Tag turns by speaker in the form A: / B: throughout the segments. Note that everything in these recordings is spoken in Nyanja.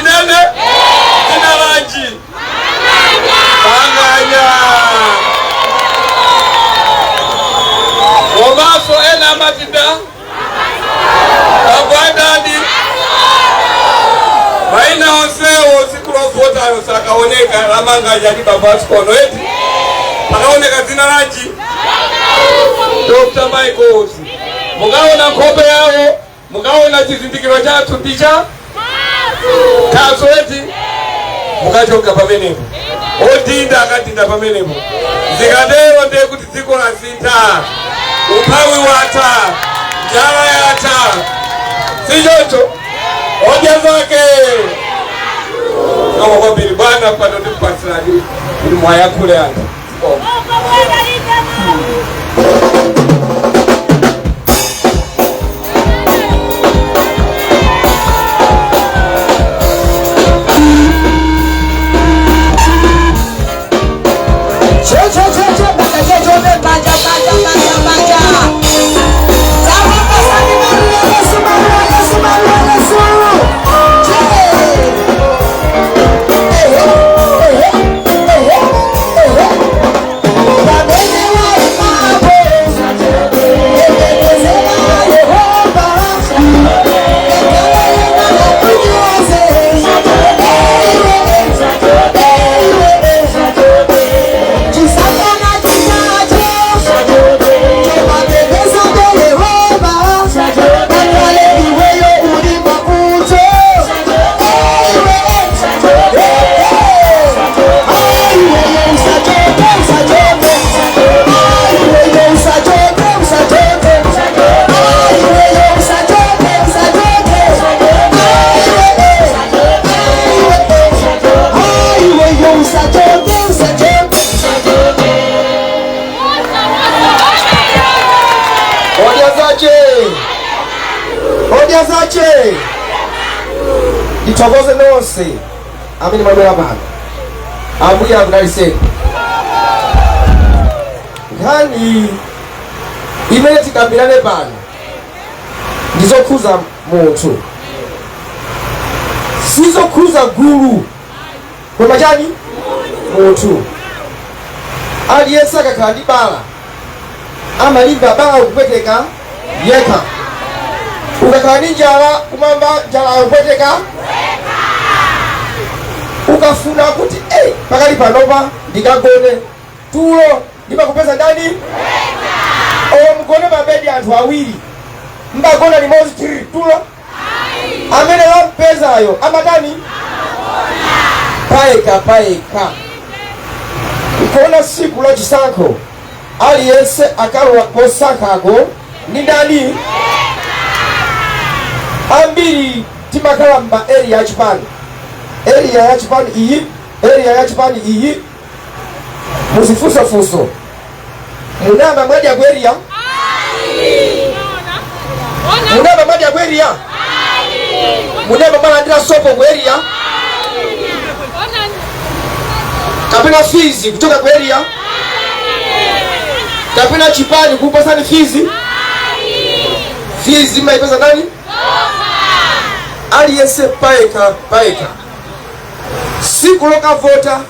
A: Tinene dzina lanji? Manganya. Komanso ena amati nda agwandani. Maina onsewo tsiku lovotayo sakaoneka la Manganya ndi baba Sikono, eti? Pakaoneka dzina lanji? Dr. Michael Usi. Mukaona nkhope yawo, mukaona chizindikiro chathu ndicha khasu, eti? Mukachoka pamenepo, odinda akadinda pamenepo. Zikatero ndiye kuti dziko lasintha, umphawi watha, njala yatha, sichoncho? Odya zake koma kwambiri. Bwana, pano ndikupasirani kuti mwayankhule anthu. Zikomo.
B: Che che che che banja che che banja banja banja banja. Tawapasani Maria Yesu, Maria Yesu, Maria Yesu. Che. Eh eh eh eh eh. Pamene waimapo. Etekezera Yehova. Ekale na kunyoze. Eh eh eh. Chisakana chinacho chomapepesa Yehova, ngakhale iweyo uli mavuto. Iweyo usachoke, usachoke. Iweyo usachoke, usachoke. Iweyo usachoke, usachoke. Iweyo usachoke, usachoke.
C: Odya zake, odya zake. Ndithokoze nonse amene mwabwera pano. Ambuye akudalitseni. Nkhani imene tikambirane pano ndizokhuza munthu, sizokhuza gulu, koma chani? Munthu. Aliyense akakhala ndi bala amalimba bala kupweteka yekha. Ukakhala ndi njala kumamba njala kupweteka. Ukafuna kuti hey, pakali panopa ndikagone tulo, ndimakupeza ndani? Owo mugone mabedi anthu awiri, mbagona limodzi tiri tulo, amene wampezayo amatani? Payekha payekha. Nkuona siku la chisankho aliyense akalowa kosankhako ndi ndani? Ambiri timakhala m'ma area achipani, area ya chipani iyi, area ya chipani iyi. Muzifunsofunso, munamba mwadya ku area? Munamba mwadya ku area? Munamba mwalandira sopo ku area kapena fees kuchoka ku area kapena chipani kupasani fees? Fees imaipeza ndani? Aliyense payekha payekha. Siku lokavota,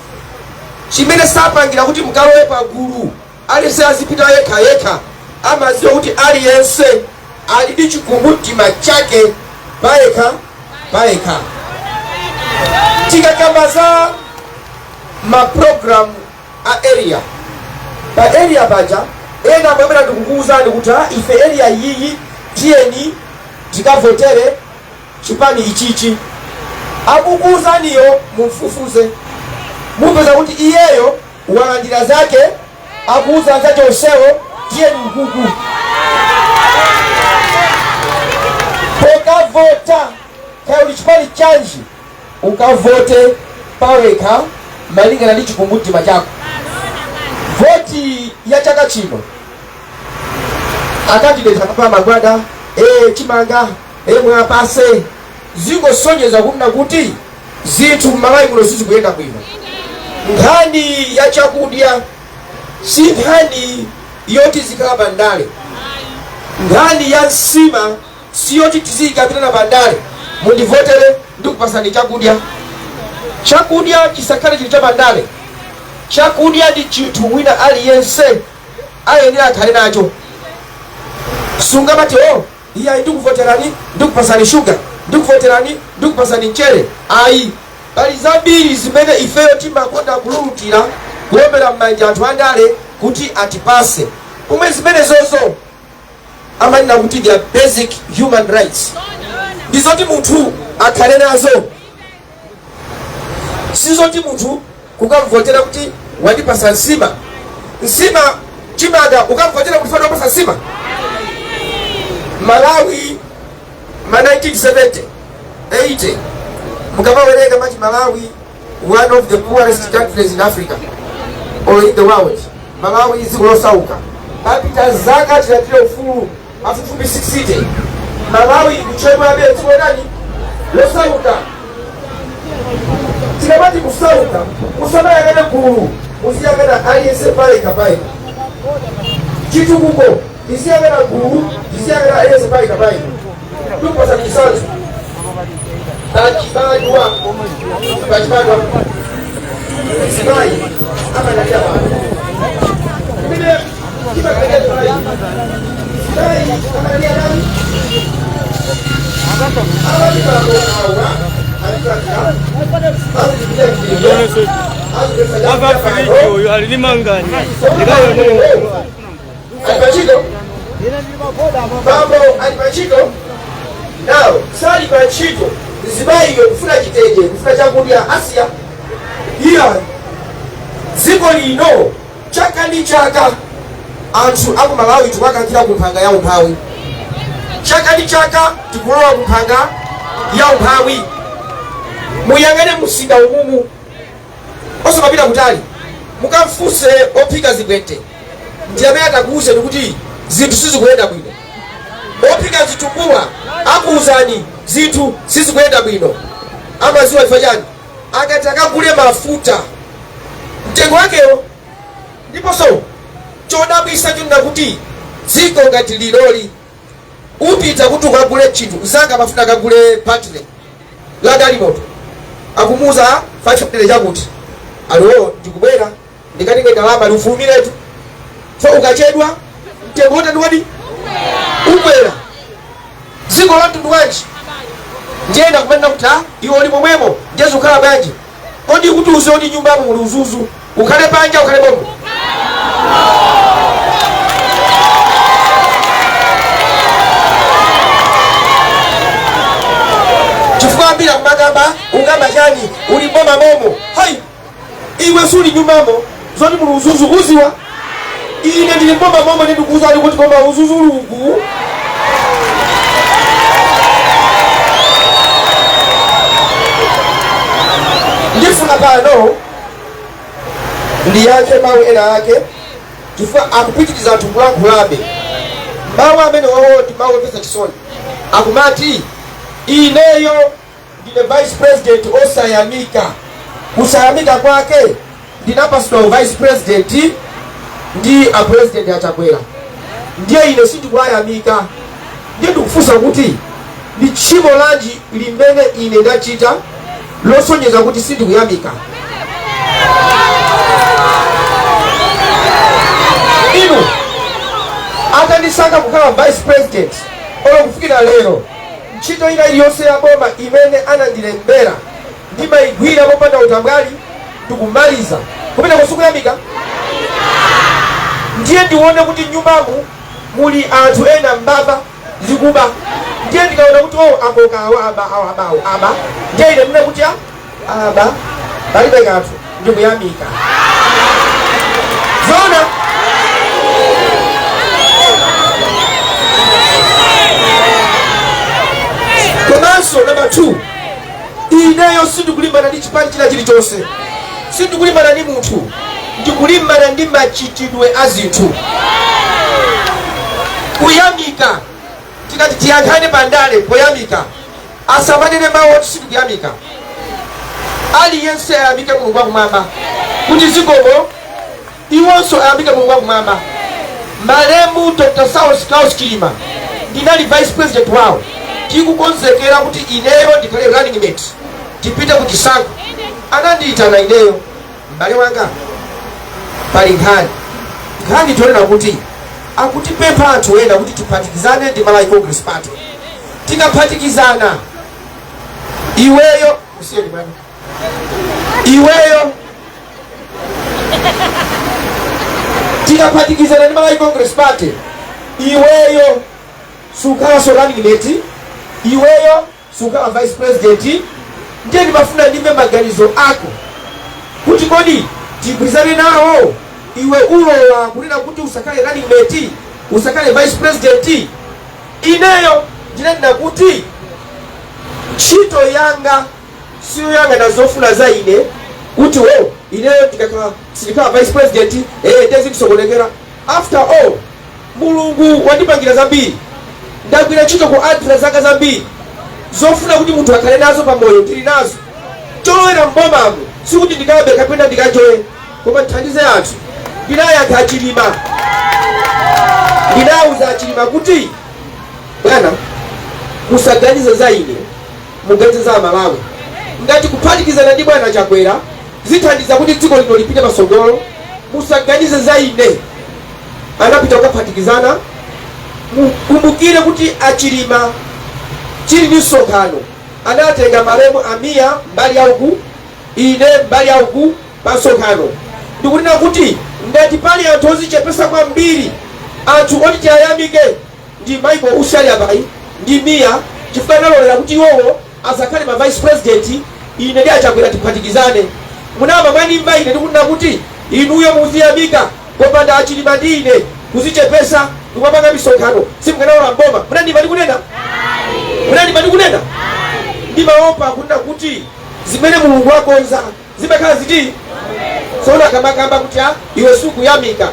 C: chimene sapangira kuti mukalowe pagulu, aliyense azipita yekha yekha, amadziwa kuti aliyense ali ndi chikumbumtima chake payekha payekha. Tikakamba za mapulogalamu a area, pa area paja ena amabwera ndikukuwuzani kuti, "Ah, ife area iyi tiyeni tikavotere chipani ichichi." Akukuwuzaniyo mumfufuze, mupeza kuti iyeyo walandira zake, akuuza anzake onsewo, "Tiyeni ukuku." Pokavota, kaya uli chipani chanji, ukavote pawekha malingana ndi chikumbumtima chako. Voti ya chaka chino, a candidate akapaa magwada chimanga mwapase, zingosonyeza kunena kuti zinthu m'Malawi muno sizikuyenda bwino. Nkhani ya chakudya si nkhani yoti zikhala pandale. Nkhani ya nsima siyoti tiziyikambirana pandale. Mundivotere, ndikupasani chakudya. Chakudya chisakhale chinthu chapandale. Chakudya ndi chinthu wina aliyense ayenera akhale nacho. Sungamati, "Oh, iyayi, ndikuvoterani, ndikupasani shuga, ndikuvoterani, ndikupasani mchere." Ayi, pali zambiri zimene ifeyo timakonda kululutira, kuombera m'manja anthu andale kuti atipase, pomwe zimene zozo amanena kuti they are basic human rights, ndizoti munthu akhale nazo. Sizoti munthu kukamvotera kuti wandipasa nsima, nsima, chimanga, ukamvotera kuti fana wapasa nsima. Malawi ma 1970, 80, mukamawerenga mati Malawi, one of the poorest countries in Africa or in the world. Malawi, dziko losauka. Papita zaka chilandire ufulu pafupifupi 60, Malawi ikuchedwabe dziko lani? Losauka. Tikamati kusauka, musamayang'ane gulu, muziyang'ana aliyense payekha payekha. Chitukuko tiziyang'ana gulu, tiziyang'ana aliyense payekha payekha. Tikupasa chitsanzo. Pachibadwa, pachibadwa mzimayi amadalira bambo. Imene imakhalira mzimayi, mzimayi amadalira nani? Amati bambo awa alikwatira.
D: Ava uyu ali limanganya
C: Ali pantchito, bambo ali pantchito nawo, sali pantchito, mzimayiyo kufuna chitenje, kufuna chakudya, asiya iya. Dziko lino chaka ndi chaka anthu aku Malawi tikuwakankhira ku mphanga ya umphawi. Chaka ndi chaka tikulowa ku mphanga ya umphawi. Muyang'ane msika umumu, osamapita kutali, mukamfunse ophika zibwente, ndi amene atakuwuzeni kuti zinthu sizikuyenda bwino. Ophika zitumbuwa akuwuzani zinthu sizikuyenda bwino. Amaziwa chifukwa chani? Akati akagule mafuta, mtengo wakewo. Ndiponso chodabwisa chonena kuti dziko ngati liloli, upita kuti ukagule chinthu, mzanga amafuna akagule battery la galimoto, akumuuza 500 chakuti. Aliwo, ndikubwera ndikatenge ndalama, liufulumiretu, so ukachedwa mtengo wotani wadi ukwera. Dziko la mtundu wanji? Ndiyenda kumanena kuti, "Ah, iwe uli momwemo, ndiye zikukhala bwanji?" Kodi kuti uziwe kuti nyumbamo muli uzuzu, ukhale panja, ukhale momwe? Chifukwa ambiri akumakamba, "Ukamba chani? Uli mboma momo." Hayi, iwe suli nyumbamo, zoti muli uzuzu uziwa? Ine ndili mboma momo, ndikuuzani kuti koma uzuzu uli uku. Ndifuna pano ndiyankhe mawu ena ake, chifukwa akupitiriza anthu kulankhulabe. Mawu amene wawo ndi mawu omvetsa chisoni. Akumati ineyo ndine vice president osayamika. Kusayamika kwake, ndinapasidwa vice president ndi a President Achakwera, ndiye ine sindikuwayamika. Ndiye ndikufunsa kuti ndi tchimo lanji limene ine ndachita losonyeza kuti sindikuyamika? Inu, atandisankha kukhala vice president, olo kufikira lero, ntchito ina iliyonse ya boma imene anandilembera ndimayigwira popanda utambwali, ndikumaliza. Kumene kusikuyamika? Ndiye ndione kuti nyumbamu muli anthu ena mbava zikuba, ndiye ndikaona kuti, "Oh, akoka awa, aba awa, aba awa, aba," ndiye ine ndine kuti, "Ah, aba palibe kanthu, ndikuyamika." Zona? Komanso namba 2, ineyo sindikulimbana ndi chipani china chilichonse, sindikulimbana ndi munthu, ndikulimbana ndi machitidwe a zinthu. Kuyamika, tikati tiyankhane pandale poyamika, asamanene mawu oti sindikuyamika. Aliyense ayamike Mulungu wakumwamba kuti zikomo, iwonso ayamike Mulungu wakumwamba. Malemu Dr Saulos Klaus Chilima, ndinali vice president wawo. Tikukonzekera kuti ineyo ndikhale running mate, tipite ku chisankho, anandiyitana ineyo, "M'bale wanga, pali nkhani. Nkhani tionena kuti akutipempha anthu ena kuti tiphatikizane ndi Malawi Congress Party. Tikaphatikizana, iweyo usiyeni bwana, iweyo tikaphatikizana ndi Malawi Congress Party, iweyo sukhalanso running mate, iweyo sukhala vice president. Ndiye ndimafuna ndimve maganizo ako kuti kodi tigwirizane nawo? Iwe ulowa kunena kuti usakhale running mate, usakhale vice president?" Ineyo ndinanena kuti ntchito yanga siyoyang'ana zofuna za ine, kuti wo ineyo ndikakhala sindikhala vice president, ndezi ndisokonekera. After all, Mulungu wandipangira zambiri, ndagwira ntchito ku ADRA zaka zambiri, zofuna kuti munthu akhale nazo pamoyo ndili nazo. Cholowera mbomamo sikuti ndikabe kapena ndikajoye, koma ndithandize anthu. Ndinayankha Achilima, ndinawuza Achilima kuti, "Bwana, musaganize za ine, muganize za Amalawi. Ngati kuphatikizana ndi bwana Chakwera zithandiza kuti dziko lino lipite pasogolo, musaganize za ine." Anapita kukaphatikizana. Mukumbukire kuti Achilima chili ndi msonkhano, anatenga malemu Amiya mbali yauku, ine mbali yauku pa msonkhano, ndikunena kuti ngati pali anthu ozichepesa kwambiri, anthu oti tiyayamike, ndi Michael Usi ali apayi ndi Miya, chifukwa analolera kuti iwowo asakhale ma vice president, ine ndi Achakwera tiphatikizane. Munama mwanimva ine ndikunena kuti inuyo muziyamika, popanda Achilima ndi ine kuzichepesa ndikumapanga misonkhano, simukanalola mboma. Munandimva ndikunena? Munandimva ndikunena? Ndimaopa kunena kuti zimene Mulungu akonza zimakhala ziti tsono. Akamakamba kuti, "Ah, iwe sukuyamika,"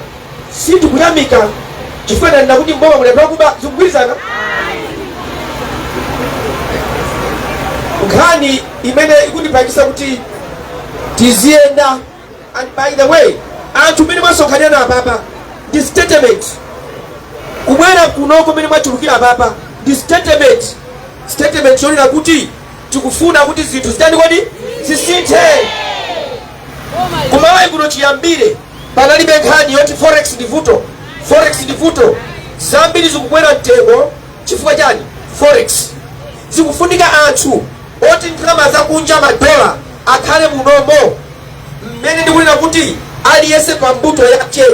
C: sindikuyamika chifukwa ndanena kuti mboma mulepera kuba. Zikugwirizana? Nkhani imene ikundipangisa kuti tiziyenda, and by the way, anthu mmene mwasonkhanirana apapa ndi statement. Kubwera kunoko mmene mwachulukira apapa ndi statement, statement yonena kuti tikufuna kuti zinthu zitani kodi? Zisinthe. Kumalawi kuno chiyambire panalibe nkhani yoti forex ndi vuto, forex ndi vuto. Zambiri zikukwera mtengo chifukwa chani? Forex. Zikufunika anthu oti ndalama zakunja, madola, akhale munomo. Mmene ndikunena kuti aliyense pa mbuto yake,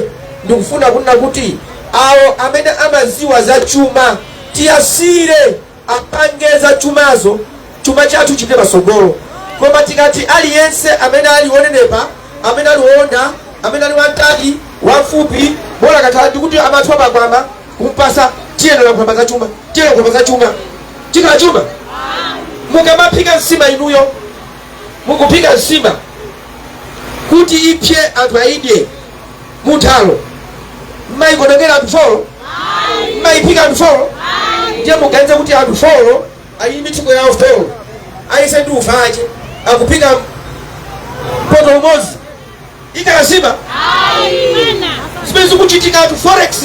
C: ndikufuna kunena kuti awo amene amaziwa za chuma tiyasire apange za chumazo, chuma chathu chipite pasogolo. Koma tikati aliyense amene ali wonenepa, amene ali wonda, amene ali wamtali, wamfupi, bola kakhala ndikuti amathwa pakwama kumpasa, tiyenera kuhamba za chuma, tiyenera kuhamba za chuma, chikhala chuma. Mukamaphika nsima, inuyo mukuphika nsima kuti ipye, anthu ayidye muthalo, mmayikonongera anthu 4? Mmayiphika anthu 4? Ndiye muganize kuti anthu 4 ali mitsuko yawo 4, ayise ndi ufache, akuphika mpoto umodzi, ikhala nsima? Zimene zikuchitika anthu, forex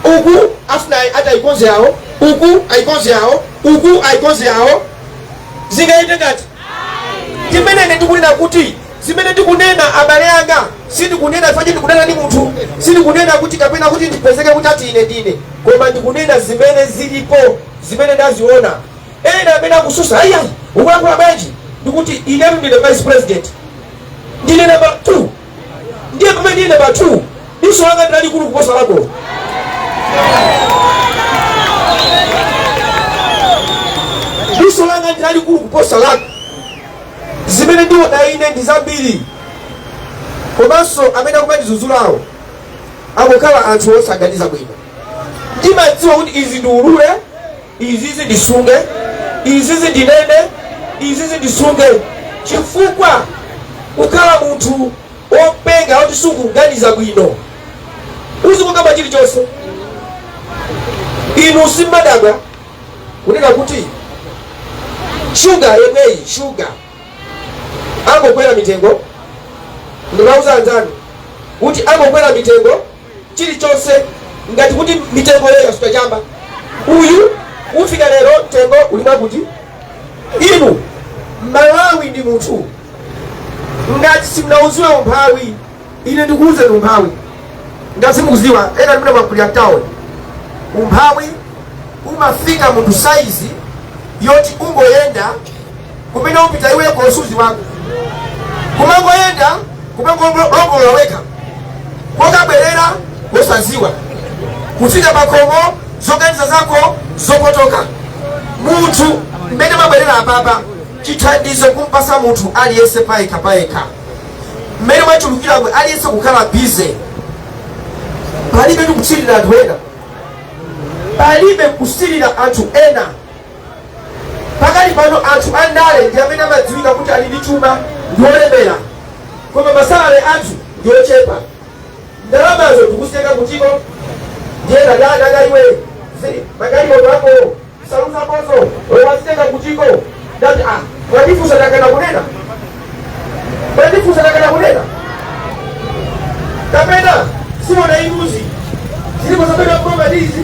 C: uku afuna ati ayikonze yawo, uku ayikonze yawo, uku ayikonze yawo, zingayende ngati timene ine ndikunena kuti zimene ndikunena, abale anga, sindikunena chifukwa ndikunena ndi munthu, sindikunena kuti kapena kuti ndipezeke kuti ati ine ndine, koma ndikunena zimene zilipo, zimene ndaziona. Ena amene akususa, "Ayiayi, ukulankhula bwanji?" Ndikuti inetu ndine vice president, ndine namba 2. Ndiye pamene ndine namba 2, diso langa ndilalikulu kuposa lako. Diso langa ndilalikulu kuposa lako. Zimene ndiona ine ndi zambiri. Komanso amene akumandizuzulawo akukhala anthu osaganiza bwino. Ndimadziwa kuti izi ndiulule, izizi ndisunge, izizi ndinene, izizi ndisunge, chifukwa kukhala munthu wopenga woti sukuganiza bwino, uzikukamba chilichonse. Inu simmadabwa kunena kuti shuga yemweyi, shuga angokwera mitengo? Ndimauza anzanu kuti angokwera mitengo chilichonse, ngati kuti mitengo yoyo yasuta chamba. Uyu Ufika lero mtengo uli mwakuti. Inu, Malawi ndi munthu ngati simunauziwe umphawi, ine ndikuwuzeni umphawi ngati simukuziwa. Ena ndimene mwakulira town, umphawi umafika munthu saizi yoti ungoyenda kumene upita iwe kosuzi wako, kumangoyenda, kumangolongolola wekha, kokabwerera wosaziwa, kufika pakhomo zoganiza zako zopotoka. Munthu mmene mabwerera apapa, chithandizo kumpasa munthu aliyense payekha payekha, mmene mwachulukiramo aliyense kukhala busy, palibe tikusilira anthu ena, palibe kusilira anthu ena. Pakali pano anthu andale ndi amene amadziwika kuti ali ndi chuma, ndi olemera, koma ma salary athu ndi ochepa. Ndalamazo tikuzitenga kutiko? Ndiyena dada iwe, magalimoto ako, nsalu zakozo wazitenga kutiko? Ndati ah, mwandifunsa ndakana kunena, mwandifunsa ndakana kunena. Kapena simona inuzi zilipo zapedwa mgoma ndizi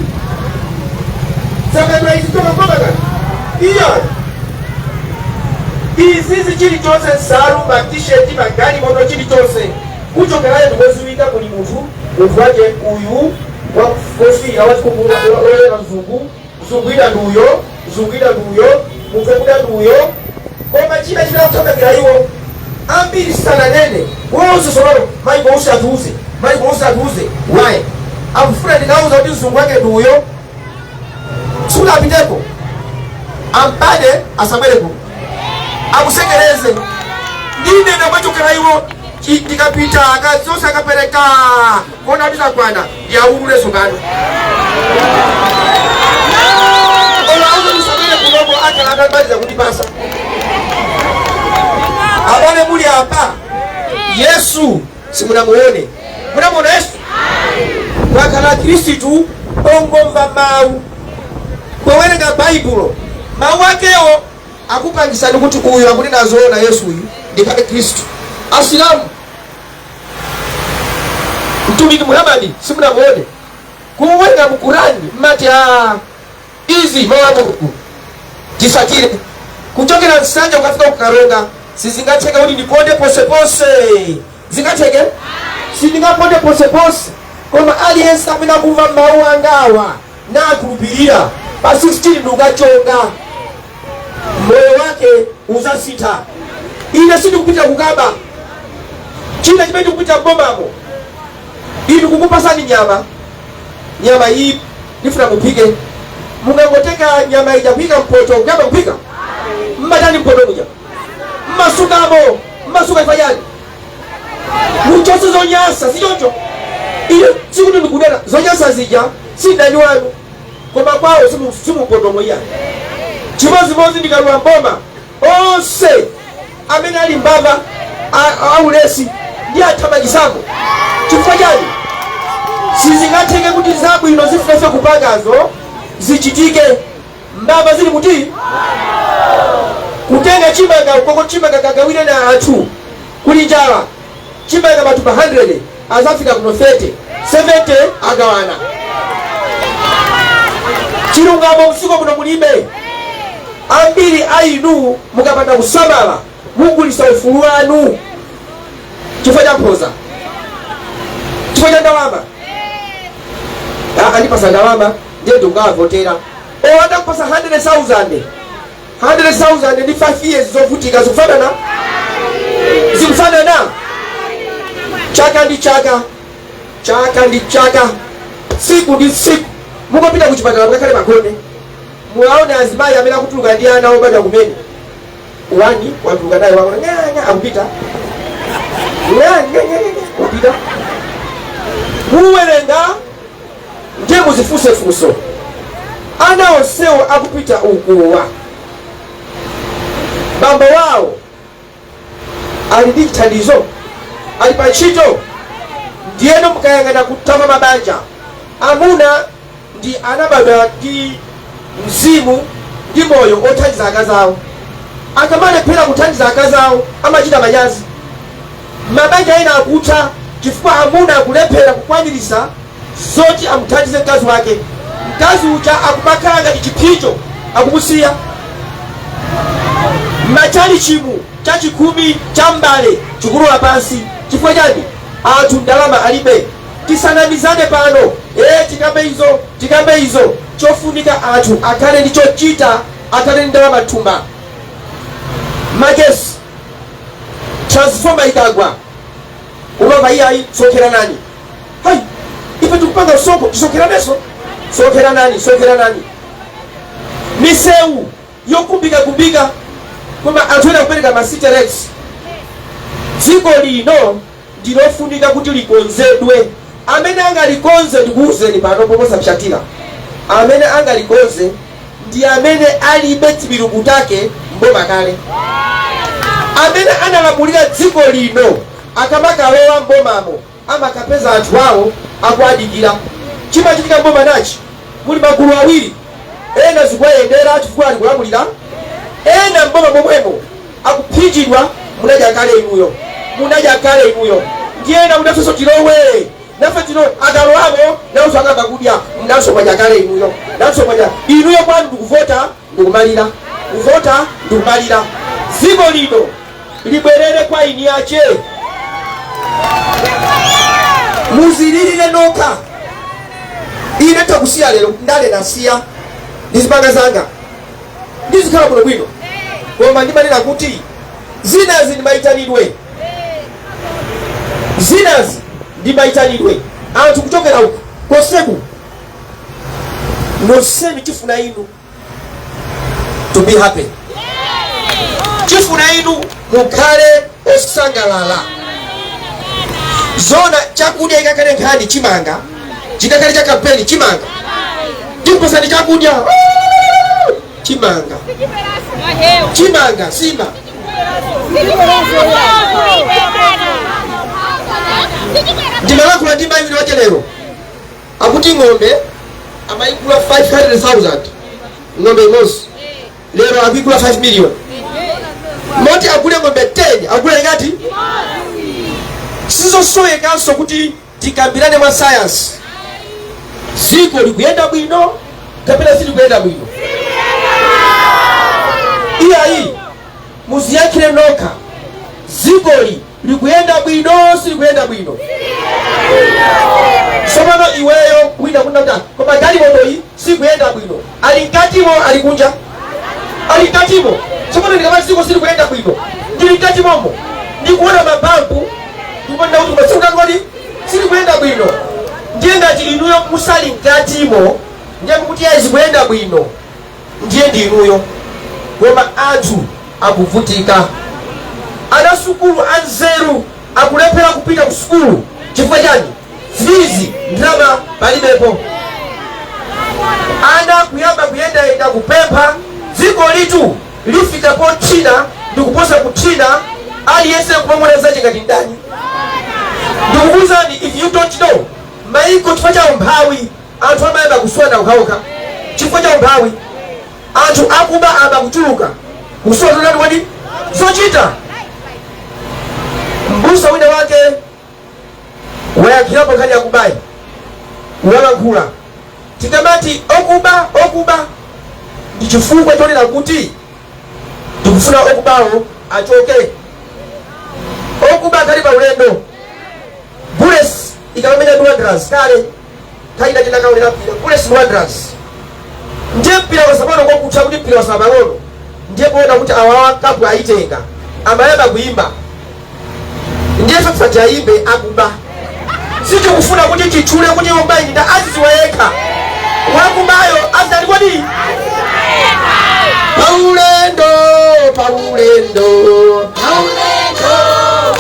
C: zapedwa izi toka mgoma kani iya izizi, chilichonse, nsalu, matisheti, magalimoto, chilichonse kuchokerayo ndikoziwika. Kuli munthu, munthu wake uyu wofira wachikumuyera mzungu, mzungu ina nduyo, mzungu ina nduyo, munthu wakuda nduyo. Koma china chimene akuthamangira iwo ambiri sananene wonse sololo, Michael Usi atiuze, Michael Usi atiuze. Why? Akufuna ndikauza kuti mzungu wake nduyo, sikuti apiteko ampade, asabwere kuno akusekereze. Ndinena mwachokera iwo ndikapita akazonse akapereka kona tisakwana ndiaulule sokano olauza tisabwere kunoko, akhala atamaliza kundipasa. Abale, muli apa, Yesu simunamuone. Munamuona Yesu? Mwakhala Khristu ongomva mawu, powerenga Baibulo mawu akewo akupangisani kuti uyu akunena zoona, Yesu uyu ndikhale Khristu. Asilamu, Mtumiki Muhammadi simunamuone, kuwerenga mu Kurani mmati a izi mawu a Mulungu tisatire. Kuchokera Nsanja ukafika kuKaronga sizingatheke kuti ndiponde ponseponse. Zingatheke? Sindingaponde ponseponse. Koma aliyense amene akumva mawu angawa nakhulupirira, pa 16 ndikukachonga, moyo wake uzasintha. Ine sindikupita kukaba. China chimene ndikupita mbomamo, inu kukupasani nyama, nyama iyi ndifuna muphike, mungangotenga nyama ija kuyika mpoto kuyamba kuphika? Mmatani mpoto muja? Mmasukamo. Mmasuka ifanyani? Muchose zonyasa, sichoncho? Iyo sikuti ndikunena zonyasa zija si mdani wanu, koma kwawo simupotomo iya. Chimodzimodzi ndikalowa mboma, onse amene ali mbava, aulesi ndi athamangisamo. Chifukwa chani? Sizingatheke kuti zabwino zifunefe kupangazo zichitike mbava zili kuti. Kutenga chimanga ukoko, chimanga kagawire na anthu kuli njala, chimanga matumba 100 azafika kuno 30, 70 agawana. Chilungamo mdziko muno mulibe. Ambiri a inu mukapanda kusamala mugulisa ufulu wanu chifukwa cha mphoza, chifukwa cha ndalama. Ah, andipasa ndalama ndiye ndikukawavotera. O, atakupasa 100,000, 100,000 ndi 5 years zovutika zikufanana? Zikufanana? Chaka ndi chaka, chaka ndi chaka, tsiku ndi tsiku, mukapita kuchipatala mukakhale makhonde, muwaone azimayi amene akutuluka ndi ana obadwa kumene. Wani watuluka naye waona ng'ang'a akupita ng'ang'a kupita. Muwerenga ndiye muzifunse funso: ana onsewo akupita ukuwa, bambo wawo ali ndi chithandizo? Ali pa ntchito? Ndiyeno mukayang'ana kutama mabanja, amuna ndi anabadwa ndi mzimu ndi moyo othandiza akazi awo. Akamalephera kuthandiza akazi awo amachita manyazi. Mabanja ena akutha chifukwa amuna akulephera kukwanirisa zoti amuthandize mkazi wake. Mkazi uja akumakhala ngati chiphinjo, akumusiya. Machalichimu chachikhumi cha mbale chikulola pansi. Chifukwa chani? Anthu ndalama alibe. Tisanamizane pano, tikambe izo, tikambe izo. Chofunika anthu akhale ndi chochita, akhale ndi ndalama thumba. Magesi, transformer ikagwa, umamva, "Iyayi, sonkheranani." Hayi, ife tikupanga msonkho, tisonkheranenso? Sonkheranani, sonkheranani. Misewu yokumbikakumbika, koma anthu ena kupereka ma city rates. Dziko lino ndilofunika kuti likonzedwe. Amene angalikonze, ndikuwuzeni pano poposapsatira, amene angalikonze ndi amene alibe timiluku take mboma kale. Amene analamulira dziko lino akamakalowa mbomamo, amakapeza anthu awo akuadikira. Chimachitika mboma nachi, muli magulu awiri: ena zikuwayendera chifukwa ali kulamulira, ena mboma momwemo akuphinjidwa. "Munadya kale inuyo, munadya kale inuyo." Ndiye ena kuti, "Nafenso tilowe, nafe tilowe." Akalowamo nawonso akamba kudya, "Mnanso mwadya kale inuyo, nanso mwadya inuyo." Kwanu ndikuvota, ndikumalira, kuvota ndikumalira. Dziko lino libwerere kwa ini ache. Muzililire nokha. Ine takusiya lero, ndale nasiya, ndizipanga zanga, ndizikhala bwino bwino. Koma ndimanena kuti zinazi ndimayitanidwe, zinazi ndimayitanidwe. Anthu kuchokera uku koseku nonsenu, chifuna inu to be happy, chifuna inu mukhale osangalala. Zona chakudya ikakhale nkhani, chimanga chikakhale cha kampeni, chimanga timpasani chakudya, chimanga, chimanga, sima. Ndimalankhula ndi mayi wina lero, akuti ng'ombe amayigula 500,000, ng'ombe imodzi, lero akuigula 5 million. Moti agule ng'ombe 10, agule ngati sizosowekanso kuti tikambirane mwa sayansi. Dziko likuyenda bwino kapena silikuyenda bwino? Iyayi, muziyankhire nokha. Dzikoli likuyenda bwino, silikuyenda bwino? Tsopano iweyo wina kuna kuti, "Koma galimotoyi sikuyenda bwino." Ali mkatimo, ali kunja? Ali mkatimo. Tsopano ndikamati dziko silikuyenda bwino, ndili mkatimomo, ndikuona mabampu, ndikuona kuti koma sikutani, silikuyenda bwino. Ndiye ngati inuyo musali mkatimo, ndiye mukuti yayi, zikuyenda bwino, ndiye ndi inuyo. Koma anthu akuvutika. Ana sukulu anzeru akulephera kupita ku sukulu. Chifukwa chani? Fees, ndalama palibepo. Ana kuyamba kuyendayenda kupempha. Dziko litu lifika pothina ndikuposa kuthina, aliyense kumamuna zache ngati ndani. Ndikukuwuzani, if you don't know, maiko chifukwa cha umphawi anthu amayamba kuswana okhaokha. Chifukwa cha umphawi anthu akuba amba kuchuluka, kusowa totani kodi zochita. Mbusa wina wake wayankhirapo nkhani yakubayi, walankhula. Tikamati okuba, okuba, ndi chifukwa chonena kuti tikufuna okubawo achoke. Okuba akhali pa ulendo. Bullets ikamamenya ndi Wanderers kale, kaida chinakaonera mpira Bullets ndi Wanderers, ndiye mpira wasapano kokutha kuti mpira wasala pang'ono, ndiye kuona kuti awawa cup ayitenga, amayamba kuyimba. Ndiye fafati ayimbe akuba. Sitikufuna kuti titchule kuti okuba ndani, azidziwa yekha wakubayo. Azidali kodi paulendo, paulendo,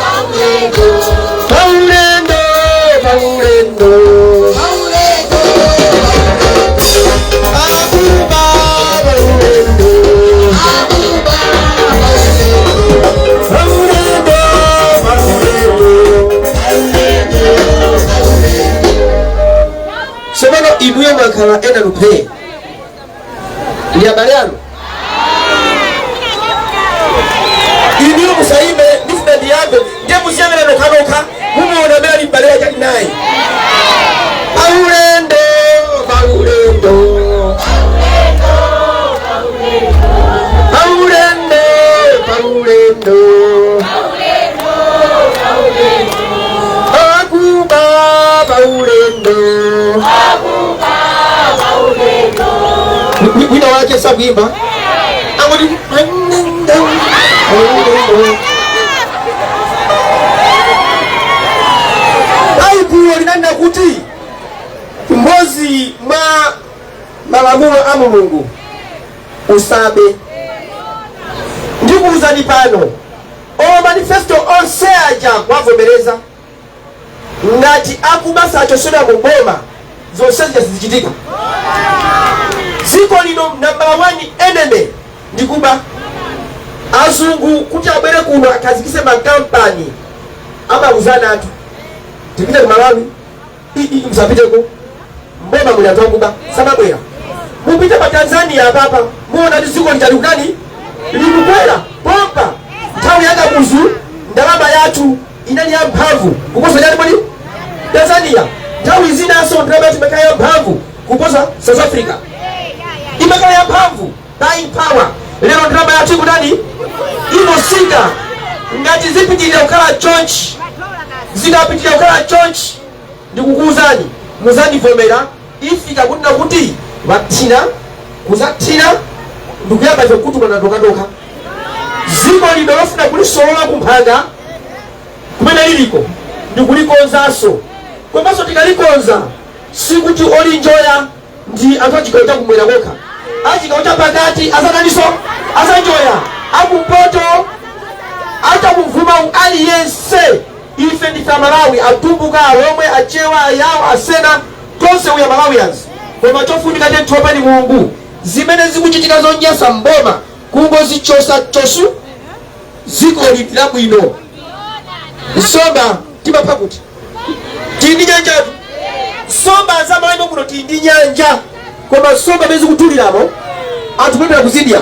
C: paulendo, paulendo, akuba paulendo, paulendo, paulendo. Tsopano inuyo mwakhala ena luphe ndi abale anu. Inuyo musayimbe, ndifuna ndiyambe, ndiye muziyang'ana nokhanokha, mumuona amene ali m'bale wake ali naye. Paulendo, paulendo. Amachalichi sakuyimba, angoti Baibulo linanena kuti imodzi mwa malamulo a Mulungu, usabe. Ndikuwuzani pano, olo manifesto onse aja wavomereza, ngati akuba sachosedwa mu boma, zonse zija sizichitika. Dziko lino number one enemy ndikuba. Azungu kuti abwere kuno akhazikise makampani, amauzana anthu, "Tipite ku Malawi?" "Msapiteko, mboma muli anthu akuba." Samabwera. Mupite pa Tanzania apapa, muona kuti dziko lija likutani? Likukwera pompa. Nthawi ya Kamuzu ndalama yathu inali yamphamvu kuposa chani kodi? Tanzania. Nthawi zinanso ndalama yathu imakhala yamphamvu kuposa South Africa, imakhala yamphamvu, buying power. Lero ndalama yathu ikutani? Ikusika. Ngati zipitirira kukhala chonchi, zikapitirira kukhala chonchi, ndikukuwuzani, muzandivomera, ifika kunena kuti wathina kuzathina ndikuyamba ife kutukana tokatoka. Dziko lino lofuna kulisolola kumphanga kumene liliko ndikulikonzanso, komanso tikalikonza sikuti olinjoya ndi anthu achigawo chakumwera kokha. Achigawo chapakati azataniso? Azanjoya. Akumpoto, achakumvuma, aliyense. Ife ndife Amalawi, Atumbuka, Alomwe, Achewa, Ayawo, Asena, tonse we are Malawians. Koma chofunika tentiopeni Mulungu. Zimene zikuchitika zonyasa mboma kungozichosa chosu, dziko lili labwino. Nsomba timapha kuti? Tili ndi nyanjatu. Nsomba za Malawi muno, tili ndi nyanja, koma nsomba imene zikutuliramo anthu kupemphera kuzidya.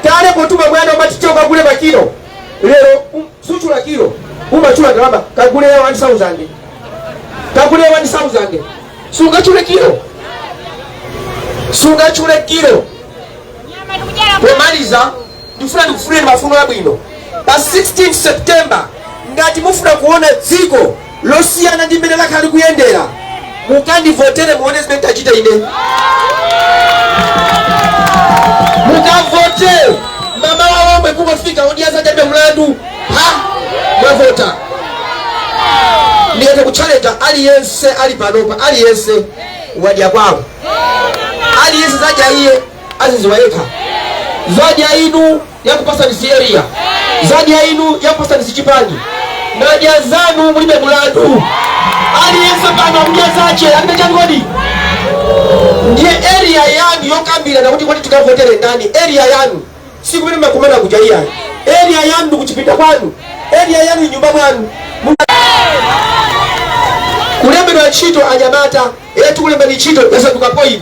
C: Kale potuma mwana umati, "Choka kagule makilo." Lero suchula kilo, umachula ndalama, "Kagule ya 1000, kagule ya 1000." Sungachule kilo, sungachule kilo. Pomaliza, ndifuna ndikufuneni mafuno abwino pa 16 September. Ngati mufuna kuona dziko losiyana ndi mmene lakhala likuyendera, mukandivotere, muone zimene tachita ine. Mukavote mamawa omwe kungofika Odya Zake Alibe Mlandu, ha, mwavota. Ndikatha kutchalenja aliyense ali panopa, aliyense wadya kwawo, aliyense zadya iye aziziwa yekha. Zadya inu yakupasani si area, zadya inu yakupasani si chipani, nadya zanu, mulibe mulandu. Aliyense pano akudya zache, alibe chani kodi? Ndiye area yanu yokambirana kuti kodi tikavotere ndani. Area yanu sikumene makumana kuja, iyayi. Area yanu ndikuchipinda kwanu, area yanu nyumba mwanu. Kulembedwa ntchito anyamata eye, tikulembani ntchito, yasanduka poem: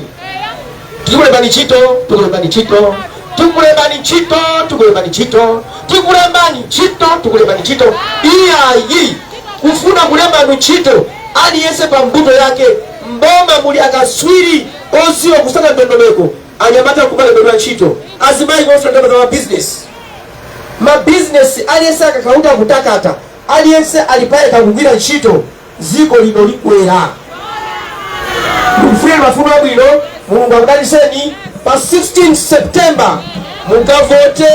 C: "Tikulembani ntchito, tikulembani ntchito, tikulembani ntchito, tikulembani ntchito, tikulembani ntchito, tikulembani ntchito." Iyayi, kufuna kulembani ntchito aliyense pa mbuto yake. Mboma muli akaswiri oziwa kusaka ndondomeko. Anyamata kumalembedwa ntchito, azimayi kuofuna ndalama za mabizinesi. Mabizinesi aliyense akakauta kutakata, aliyense ali payekha kugwira ntchito, dziko lino likwera. Ndikufunira mafuno abwino, Mulungu akudalitseni. Pa 16 September mukavote,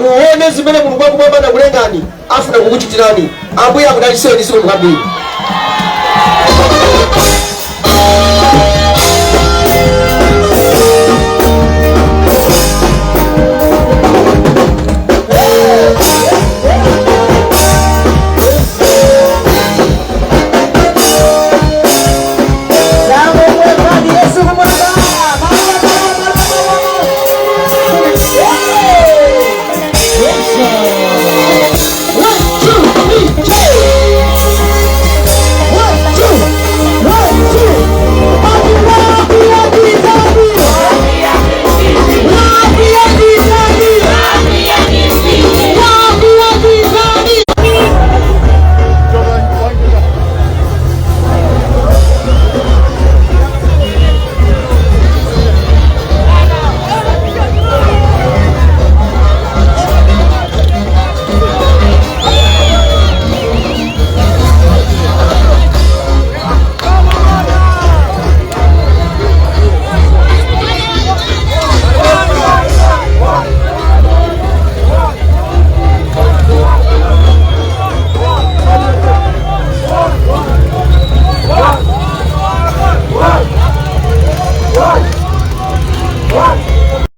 C: muone zimene Mulungu wakumwamba nakulengani afuna kukuchitirani. Ambuye akudalitseni, zikomo kwambiri.